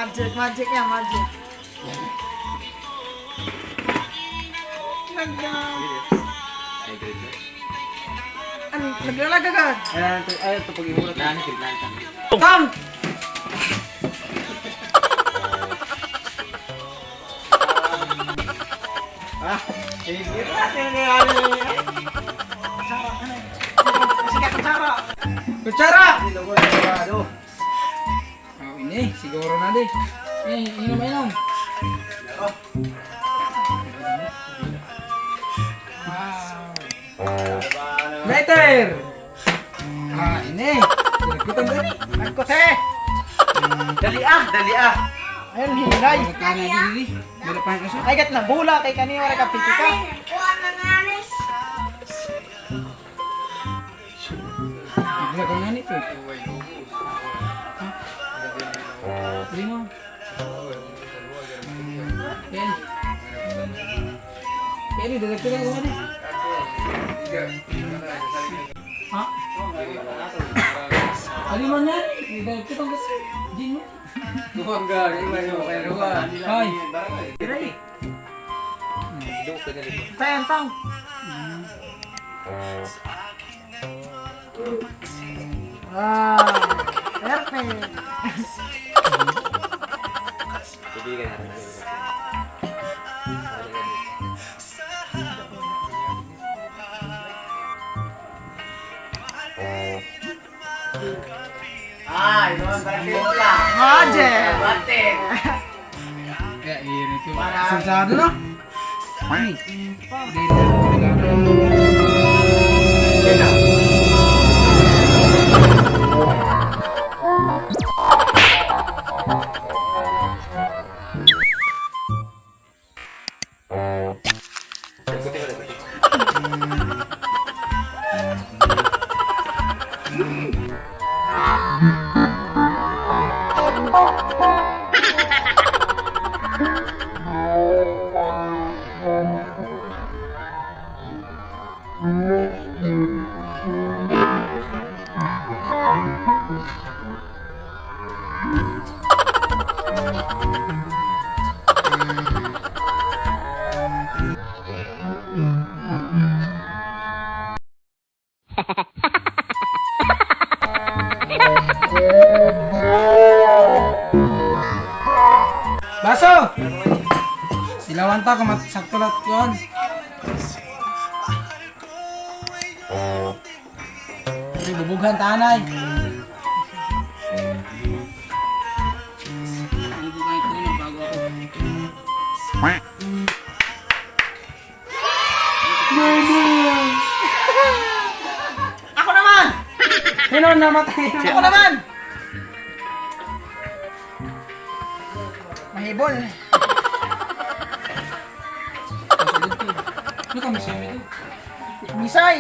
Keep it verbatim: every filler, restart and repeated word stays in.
Magic, magic yan, magic. Nag-, ano, naglalaga ka? Ayan, ito, ayan, ito, pag-imulat. Tang! Ah, sige na, sige na, ano, ano. Kutsara, ano? Sige, kutsara. Kutsara! Hindi na ko sigurado. Oh, ini, siguro na di. Eh, inom, inom. Wow. Lighter! Ah, ini. Direkta tadi. Nagkose. Dali ah, dali ah. Ayun, hinay. Ay, gat na bula kay kani, wala ka pipika. Wala ka nga nito. Dali mo. Ken. Ken, dali ko lang, ano? Ha? Ano man yan? Dali ko lang, Jin. Ay. Tayo, tayo. Ah, perfect. Ay, mga barkilita. Roger. Batik. Kaya iri ito. Para sensado, no? Ay. Baso! Silawan ta kung mat-, sakto lahat yun. Sige, bubughan ta anay. Bubughan ko na bago ako. Ako naman! Sino namatay? Ako naman! Mahibol. Ano ka, Misay? Misay!